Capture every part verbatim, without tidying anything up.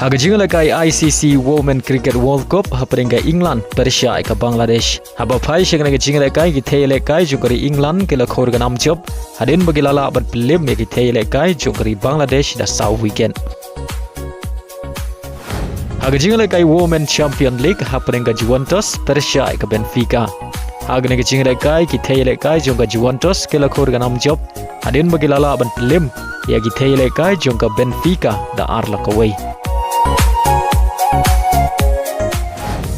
Ha ka jingïalehkai I C C Women Cricket World Cup hapdeng ka England pyrshah ïa ka Bangladesh. Haba phai sha kane ka jingïalehkai, ki thei ïalehkai jong ka ri England ki la khur ka nam jop hadien ba ki la lah ban pynlem ïa ki thei ïalehkai jong ka ri Bangladesh da saw wicket. Ha ka jingïalehkai Women Champion League hapdeng ka Juventus pyrshah ïa ka Benfica. Ha kane ka jingïalehkai, ki thei ïalehkai jong ka Juventus ki la khur ka nam jop hadien ba ki la lah ban pynlem ïa ki thei ïalehkai jong ka Benfica da ar la kawei.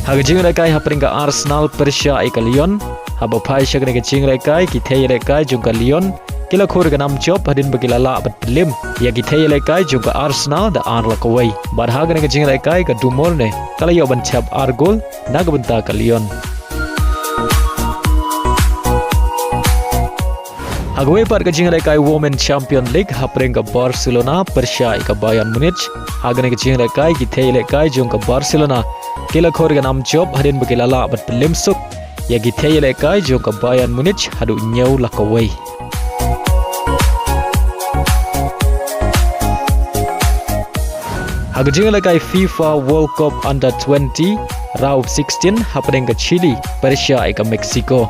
Ha ka jingïalehkai hapdeng ka Arsenal pyrshah ïa ka Lyon, haba phai sha kane ka jingïalehkai, ki thei ïalehkai jong ka Lyon ki la khur ka nam jop hadien ba ki la lah ban pynlem ïa ki thei ïalehkai jong ka Arsenal da ar la kawei. Bad ha kane ka jingïalehkai, ka Dumornay ka la ïoh ban thep ar gol na ka bynta ka Lyon. Ha kawei pat ka jingïalehkai Women Champion League hapdeng ka Barcelona pyrshah ïa ka Bayern Munich. Ha kane ka jingïalehkai, ki thei ïalehkai jong ka Barcelona ki la khur ka nam jop hadien ba ki la lah ban pynlem suk ïa ki thei ïalehkai jong ka Bayern Munich haduh hynñiew la kawei. Ha ka jingïalehkai FIFA World Cup Under twenty, round sixteen, hapdeng ka Chile pyrshah ïa ka Mexico.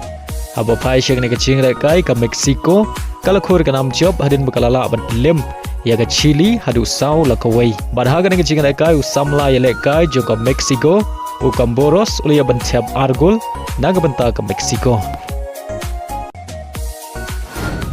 Haba phai sha kane ka jingïalehkai, ka Mexico ka la khur ka nam jop hadien ba ka la lah ban pynlem ïa ka Chile haduh saw la kawei. Bad ha kane ka jingïalehkai, u samla ïalehkai jong ka Mexico, u Camberos, u la ïoh ban thep ar gol na ka bynta ka Mexico.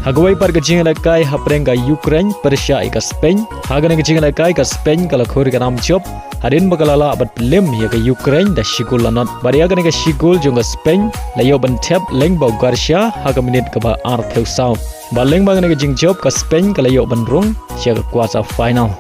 Ha kawei pat ka jingïalehkai hapdeng ka Ukraine pyrshah ïa ka Spain. Ha kane ka jingïalehkai, ka Spain ka la khur ka nam jop hadien ba ka la lah ban pynlem ïa ka Ukraine da shi gol la nod. Bad ïa kane ka shi gol jong ka Spain la ïoh ban thep lyngba u Garcia ha ka minit kaba arphew saw. Bad lyngba kane ka jingjop, ka Spain ka la ïoh ban rung sha ka quarter final.